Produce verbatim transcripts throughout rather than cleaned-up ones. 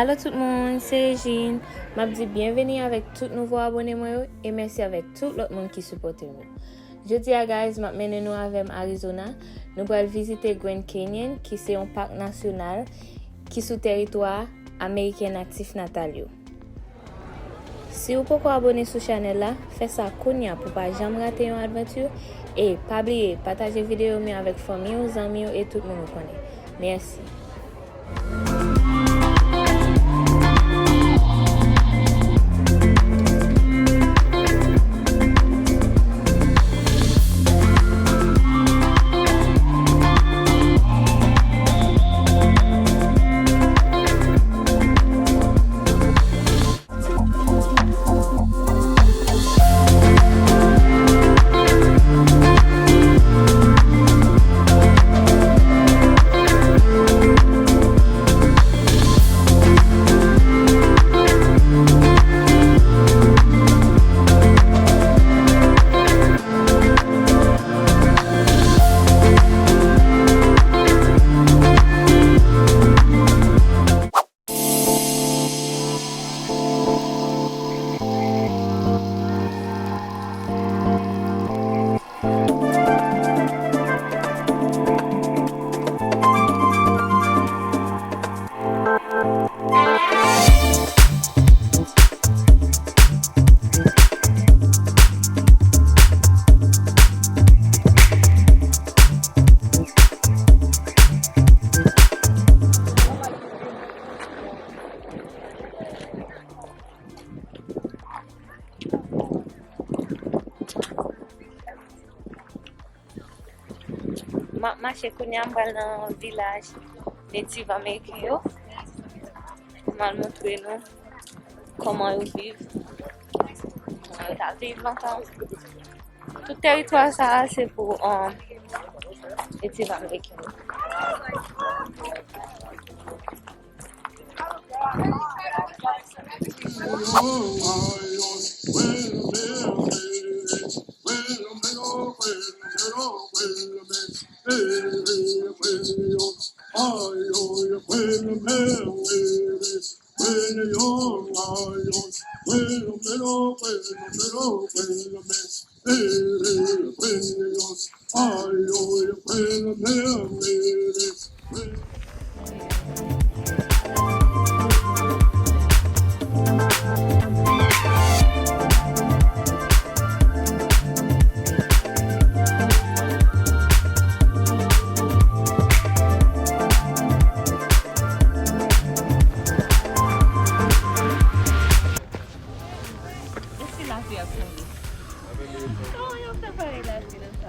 Alo tout moun, se Regine. M ap di byenveni avèk tout nouvo abòne mwen yo e mèsi avèk tout lòt moun ki sipòte m yo. Jodi a, guys, m ap mennen nou avè m Arizona. Nou pral vizite Grand Canyon, ki se yon pak nasyonal ki sou tèritwa ameriken natif natal yo. Si w poko abòne sou chanèl la, fè sa kounye a pou w pa janm rate yon advanti. E pa bliye, pataje videyo m yo avèk fanmi w, zanmi w e tout moun ou konnen. Mèsi. M ap mache kounye a, m pral nan vilaj Native American yo. M al montre nou kòman yo viv, kòman yo t ap viv lontan. Tout tèritwa sa a, se pou, um, Native American yo. E si lavi ap tonbe? Kòman yo fè parèy lavi nan sa?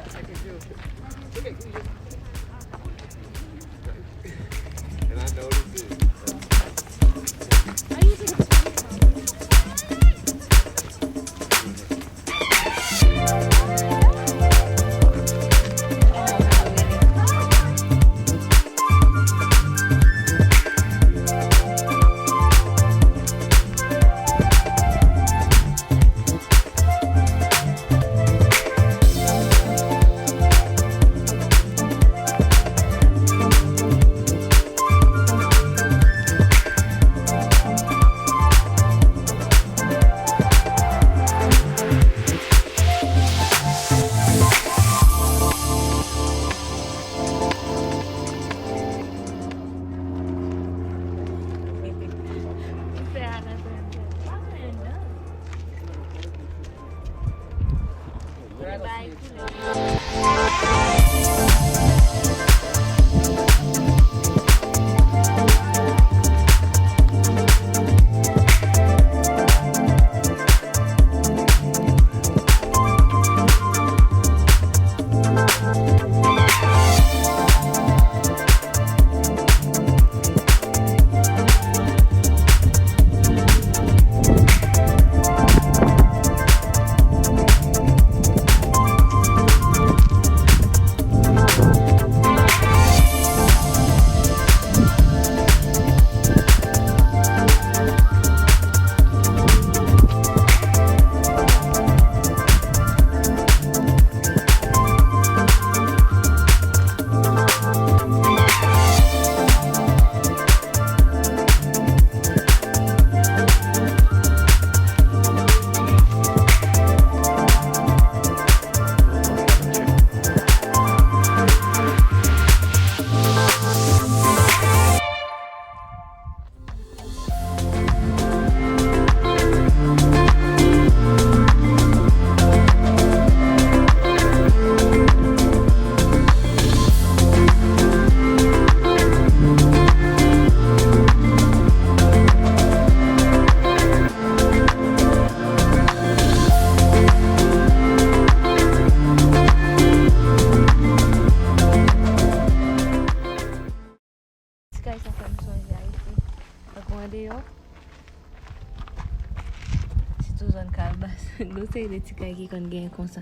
Se de ti kay ki konn genyen konsa.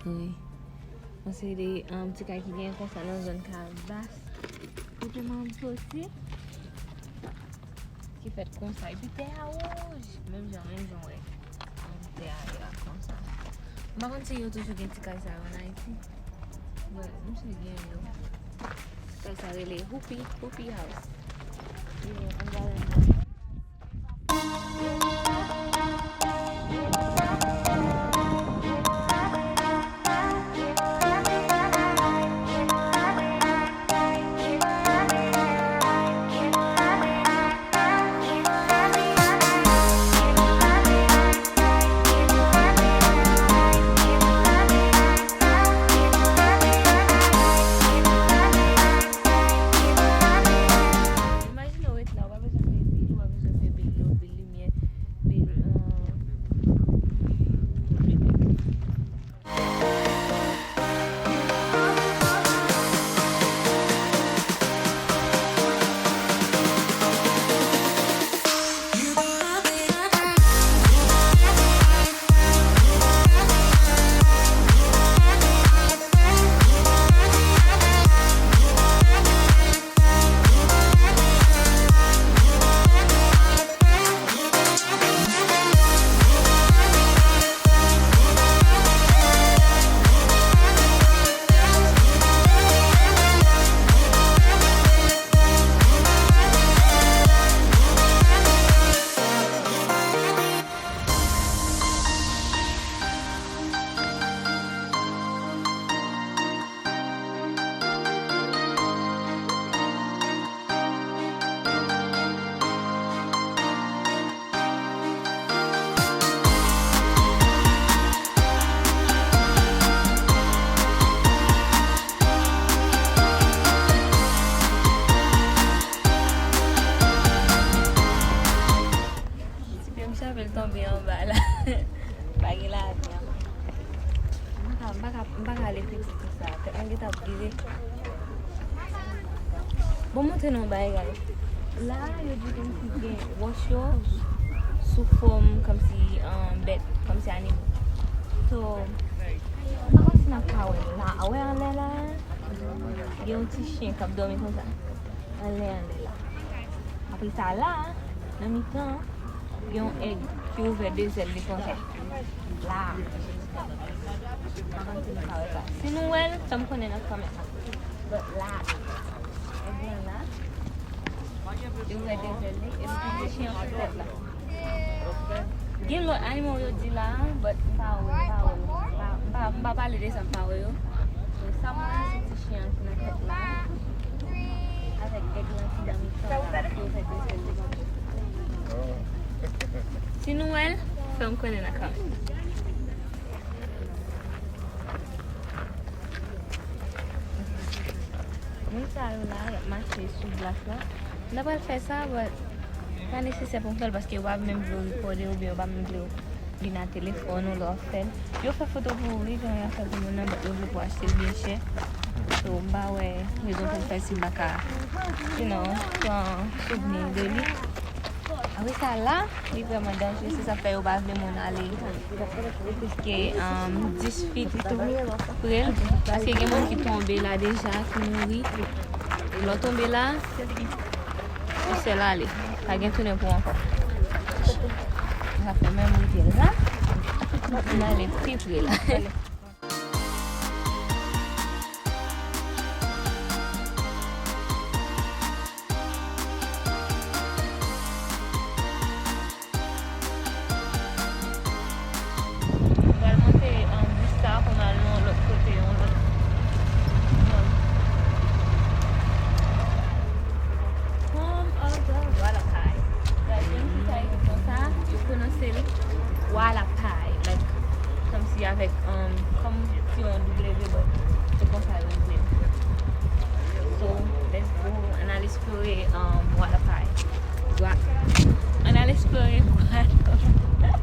Wi. Yon seri de, um, ti kay ki genyen konsa nan zòn Kavas. Kote manman m soti. Ki fèt konsa. Epi tè a wouj. Menm jan, menm jan w wè. Tè a ye la konsa. M pa konn si yo toujou gen ti kay sa yo ann Ayiti. But, m si gen yo. Ti kay sa rele Hoopy, Hoopy House. Yo, ann gade ann. Imajine w ret la, ou pa bezwen peye bil, ou pa bezwen peye bil dlo, bil limyè, bil, euh, Ti pye m chape l tonbe anba la. Pa gen lavi ankò. M pa ka, m pa ka, m pa ka ale piti konsa. Tèt mwen gentan ap vire. Bon, montre nou yon bagay, guys. La, yo di kòmsi gen wòch yo sou fòm kòmsi, um, bèt, kòmsi animo. So, m pa konn si n ap ka wè l la. A wè anlè la, gen yon ti chen k ap dòmi konsa. Anlè, anlè la. Apre sa la, nan mitan, gen yon èg ki ouvè de zèl li konsa. La. Pa konn si nou ka wè sa. Si nou wè l, fè m konnen nan kòmantè. But la. Èg lan la. Li ouvè de zèl li. Epi gen chen sou tèt la. Gen lòt animo yo di la, but m pa wè, m pa wè. M pa, m pa, m pa pale de sa, m pa wè yo. So, sa m wè se ti chen an ki nan tèt la. Avèk èg lan ki nan mitan la, ki ouvè de zèl li. Si nou wè l, fè m konnen nan kòmantè. Moun sa yo la, y ap mache sou glas la. M ta pral fè sa, but pa nesesè pou m fè l paske yo pa menm vle w rekòde oubyen yo pa menm vle w vin a telefòn ou lè w ap fè l. Yo fè foto pou ou wi, jan y ap fè pou moun nan, but yo vle pou w achte l byen chè. So, m pa wè rezon pou m fè l si m pa ka, you know, pran souvni de li. Apre sa la, li vrèman danjere, se sa k fè yo pa vle moun ale plis ke, um, dis feet pre l, paske gen moun ki tonbe la deja, ki mouri. Lè w tonbe la, ou sèl ale, pa gen tounen pou ankò. Sa fè menm rete la, m ale pi pre la. Pral monte, um, bis sa pou n al nan lòt kote, yon lòt zòn. Home of the Hualacay. Guys, yon ti kay konsa, yo pwononse l Hualacay. Like, kòmsi avèk, um, kòm si yon W, but se konsa yo ekri l. So, let's go, ann al eksplore, um, Hualacay. Gua-, ann al eksplore Guadeloupe.